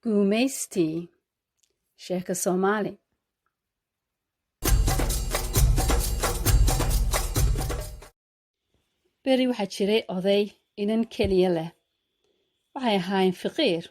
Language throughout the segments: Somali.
Guumaystii Sheeko Soomaali. Beri waxaa jiray oday inan keliya leh. Waxay ahaayeen faqiir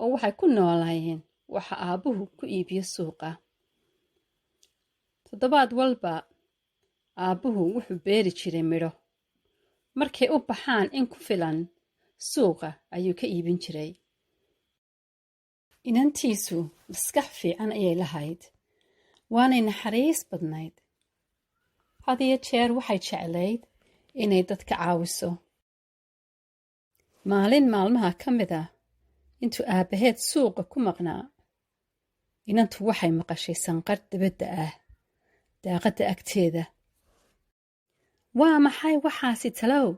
oo waxay ku noolaayeen waxa aabbuhu ku iibiyo suuqa. Toddobaad walba aabbuhu wuxuu beeri jiray midho. Markay u baxaan in ku filan suuqa ayuu ka iibin jiray. Inantiisu maskax fiican ayay lahayd, waanay naxariis badnayd. Had iyo jeer waxay jeclayd inay dadka caawiso. Maalin maalmaha ka mid ah, intuu aabbaheed suuqa ku maqnaa, inantu waxay maqashay sanqadh dibadda ah, daaqadda agteeda. Waa maxay waxaasi talow?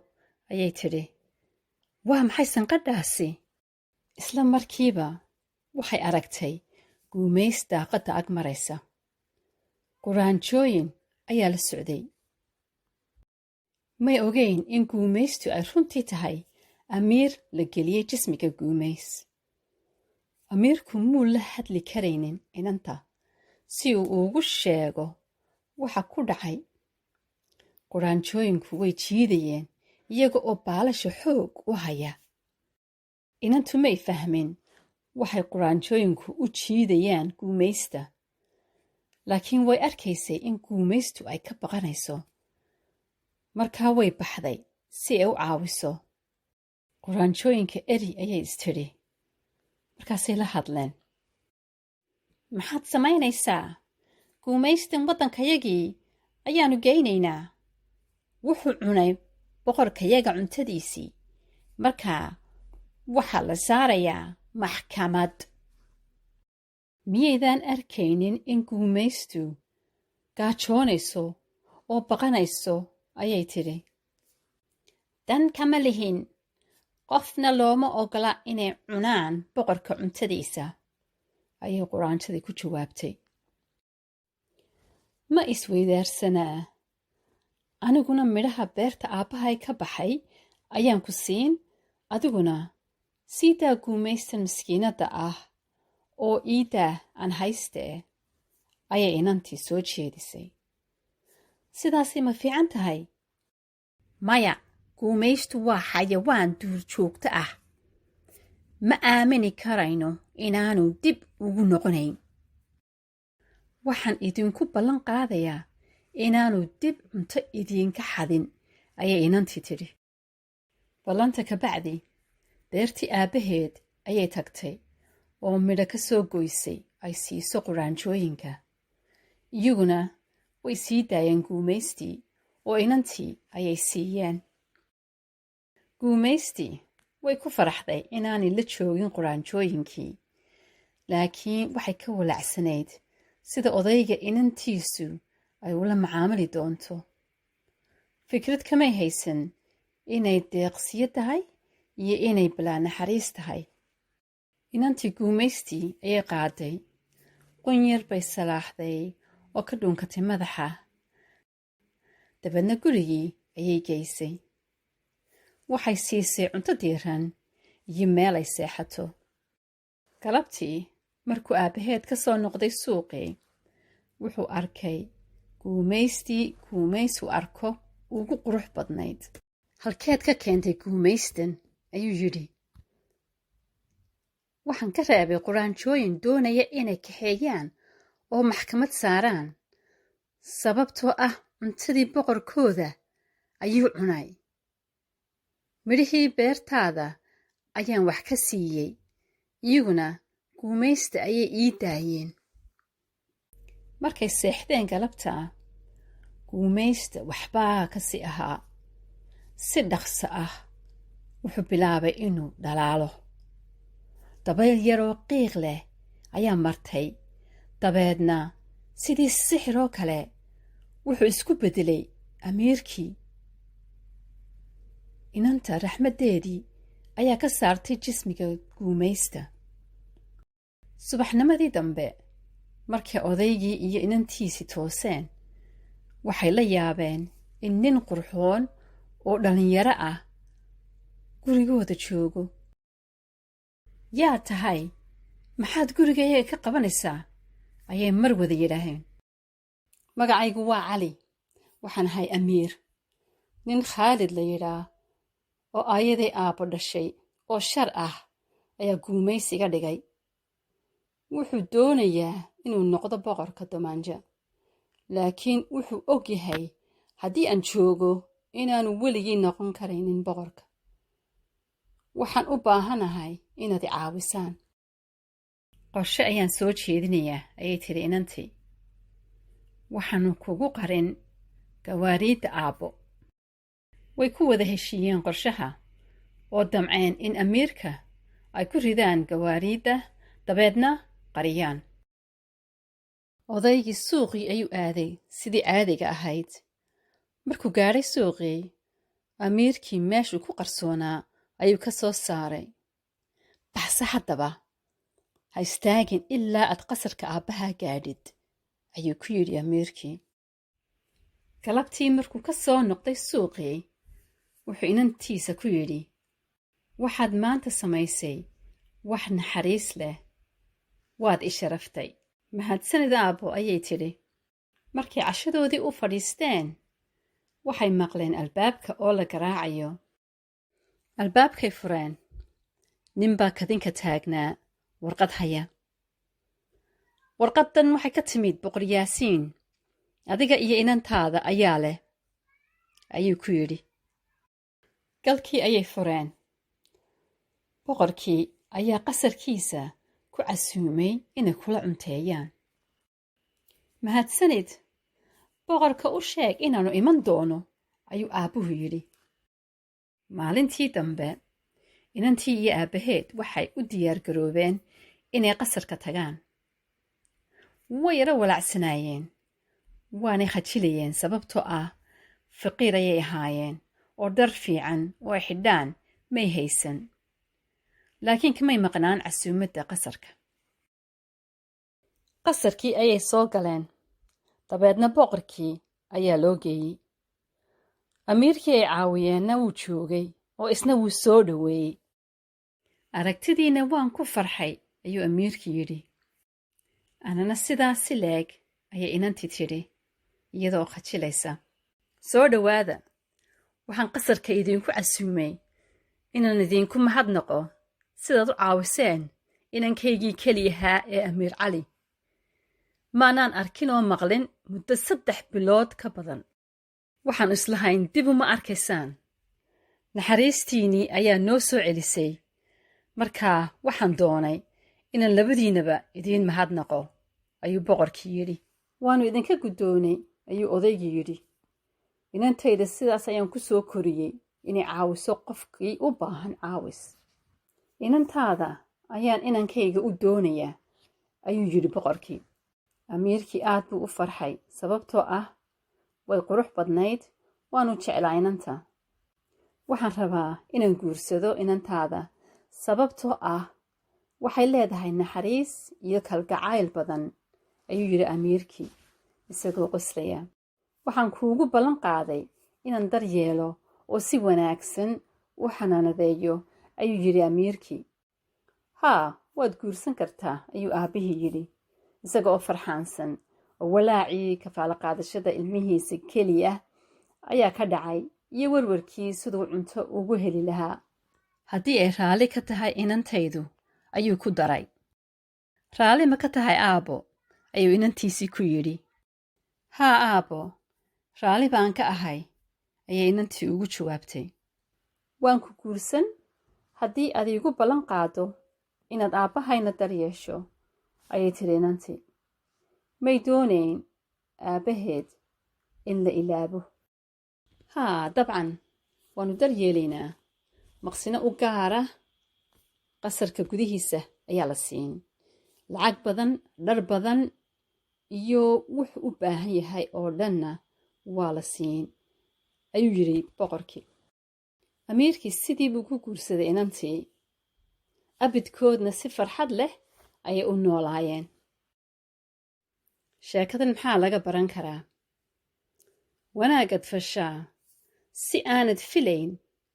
Ayay tidhi. Waa maxay sanqadhaasi? Isla markiiba waxay aragtay guumays daaqadda ag maraysa. Quraanjooyin ayaa la socday. May ogeyn in guumaystu ay runtii tahay amiir la geliyey jismiga guumays. Amiirku muu la hadli karaynin inanta si uu ugu sheego waxa ku dhacay. Quraanjooyinku way jiidayeen iyaga oo baalasha xoog u haya. Inantu may fahmin waxay quraanjooyinku u jiidayaan guumaysta, laakiin way arkaysay in guumaystu ay ka baqanayso. Markaa way baxday si ay u caawiso. Quraanjooyinka eri, ayay istidhi. Markaasay la hadleen. Maxaad samaynaysaa? Guumaystan waddankayagii ayaannu geynaynaa. Wuxuu cunay boqorkayaga cuntadiisii, markaa waxaa la saarayaa maxkamad. Miyaydaan arkaynin in guumaystu gaajoonayso oo baqanayso? Ayay tidhi. Dan kama lihin, qofna looma ogola inay cunaan boqorka cuntadiisa, ayay quraanjadii ku jawaabtay. Ma isweydaarsanaa? Aniguna midhaha beerta aabbahay ka baxay ayaan ku siin, adiguna sii daa guumaystan miskiinadda ah oo iidaa aan haystee, ayay inantii soo jeedisay. Sidaasay ma fiican tahay? Maya, guumaystu waa xayawaan duurjoogto ah. Ma aamini karayno inaanu dib ugu noqonayn. Waxaan idinku ballan qaadayaa inaanu dib cunto idiinka xadin, ayay inantii tidhi. Ballanta kabacdi beertii aabbaheed ayay tagtay oo midho ka soo goysay ay siiso quraanjooyinka. Iyaguna way sii daayeen guumaystii oo inantii ayay siiyeen. Guumaystii way ku faraxday inaanay la joogin quraanjooyinkii, laakiin waxay ka walaacsanayd sida odayga inantiisu ay ula macaamili doonto. Fikrad kamay haysan inay deeqsiyo tahay iyo inay bilaa naxariis tahay. Inantii guumaystii ayay qaaday, qunyar bay salaaxday oo ka dhuunkatay madaxa, dabeedna gurigii ayay geysay. Waxay siisay cunto diiran iyo meel ay seexato. Galabtii markuu aabbaheed ka soo noqday suuqii, wuxuu arkay guumaystii guumaysuu arko ugu qurux badnayd. Halkeed ka keentay guumaystan? Ayuu yidhi. Waxaan ka reebay quraanjooyin doonaya inay kaxeeyaan oo maxkamad saaraan, sababtoo ah cuntadii boqorkooda ayuu cunay. Midhihii beertaada ayaan wax ka siiyey, iyaguna guumaysta ayay ii daayeen. Markay seexdeen galabta, guumaysta waxbaa ka sii ahaa. Si dhaqso ah wuxuu bilaabay inuu dhalaalo. Dabayl yaroo qiiq leh ayaa martay, dabeedna sidii sixir oo kale wuxuu isku beddelay amiirkii. Inanta raxmaddeedii ayaa ka saartay jismiga guumaysta. Subaxnimadii dambe, markay odaygii iyo inantiisii tooseen, waxay la yaabeen in nin qurxoon oo dhallinyaro ah gurigooda joogo. Yaa tahay? Maxaad gurigayaga ka qabanaysaa? Ayay mar wada yidhaaheen. Magacaygu waa Cali. Waxaan ahay amiir. Nin Khaalid la yidhaa oo aayaday aabbo dhashay oo shar ah ayaa guumaysiga dhigay. Wuxuu doonayaa inuu noqdo boqorka Domaanja, laakiin wuxuu og yahay haddii aan joogo inaanu weligii noqon karaynin boqorka. Waxaan u baahanahay inaad i caawisaan. Qorshe ayaan soo jeedinayaa, ayay tiri inantii. Waxaanu kugu qarin gawaariidda aabbo. Way ku wada heshiiyeen qorshaha oo damceen in amiirka ay ku ridaan gawaariidda, dabeedna qariyaan. Odaygii suuqii ayuu aaday sidii caadiga ahayd. Markuu gaadhay suuqii, amiirkii meeshuu ku qarsoonaa ayuu ka soo saaray. Baxse haddaba, ha istaagin ilaa aad qasarka aabbaha gaadhid, ayuu ku yidhi amiirkii. Galabtii markuu ka soo noqday suuqii, wuxuu inantiisa ku yidhi: Waxaad maanta samaysay wax naxariis leh, waad i sharaftay. Mahadsanid, aabbo, ayay tidhi. Markay cashadoodii u fadhiisteen, waxay maqleen albaabka oo la garaacayo. Albaabkay fureen. Ninbaa kadinka taagnaa, warqad haya. Warqaddan waxay ka timid Boqor Yaasiin. Adiga iyo inantaada ayaa leh, ayuu ku yidhi. Galkii ayay fureen. Boqorkii ayaa qasarkiisa ku casuumay inay kula cunteeyaan. Mahadsanid. Boqorka u sheeg inaannu iman doono, ayuu aabbuhu yidhi. Maalintii dambe inantii iyo aabbaheed waxay u diyaargaroobeen inay qasarka tagaan. Way yaro walaacsanaayeen, waanay khajilayeen, sababtoo ah faqiir ayay ahaayeen oo dhar fiican oo ay xidhaan may haysan, laakiin kamay maqnaan casuumadda qasarka. Qasarkii ayay soo galeen, dabeedna boqorkii ayaa loo geeyey. Amiirkii ay caawiyeenna wuu joogay oo isna wuu soo dhoweeyey. Aragtidiina waan ku farxay, ayuu amiirkii yidhi. Anana sidaas si leeg, ayay inantii tidhi iyadoo khajilaysa. Soo dhowaada. Waxaan qasarka idiinku casuumay inaan idiinku mahadnaqo sidaad u caawiseen inankaygii keliyahaa ee Amiir Cali. Maanaan arkin oo maqlin muddo 3 bilood ka badan. Waxaannu islahayn dib uma arkaysaan. Naxariistiinnii ayaa noo soo celisay. Markaa waxaan doonay inaan labadiinnaba idiin mahadnaqo, ayuu boqorkii yidhi. Waannu idinka guddoonay, ayuu odaygii yidhi. Inantayda sidaas ayaan ku soo koriyey, inay caawiso qofkii u baahan caawis. Inantaada ayaan inankayga u doonayaa, ayuu yidhi boqorkii. Amiirkii aad buu u farxay, sababtoo ah way qurux badnayd, waanu jeclaa inanta. Waxaan rabaa inaan guursado inantaada, sababtoo ah waxay leedahay naxariis iyo kalgacayl badan, ayuu yidhi amiirkii isagoo qoslaya. Waxaan kuugu ballan qaaday inaan dar yeelo oo si wanaagsan u xanaanadeeyo, ayuu yidhi amiirkii. Haa, waad guursan kartaa, ayuu aabbihii yidhi isaga oo farxaansan, oo walaacii kafaalo qaadashada ilmihiisa keliya ayaa ka dhacay iyo werwarkii siduu cunto ugu heli lahaa. Haddii ay raalli ka tahay inantaydu, ayuu ku daray. Raalli ma ka tahay, aabbo? Ayuu inantiisii ku yidhi. Haa, aabbo, raalli baan ka ahay, ayay inantii ugu jawaabtay. Waan ku guursan haddii aad iigu ballan qaado inaad aabbahayna dar yeesho, ayay tiri inantii. May doonayn aabbaheed in la ilaabo. Haa, dabcan waannu dar yeelaynaa. Maqsino u gaara qasarka gudihiisa ayaa la siin, lacag badan, dhar badan iyo wuxuu u baahan yahay oo dhanna waa la siin, ayuu yidhi boqorkii. Amiirkii sidii buu ku guursaday inantii. Abidkoodna si farxad leh ayay u noolaayeen. Sheekadan maxaa laga baran karaa? Wanaagad fashaa si aanad filayn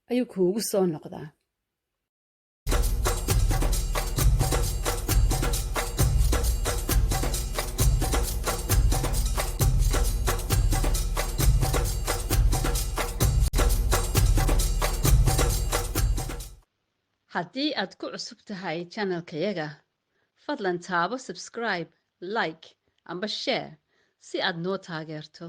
ayuu kuugu soo noqdaa. Haddii aad ku cusub tahay channelkayaga, fadlan taabo subscribe, like amba share si aad noo taageerto.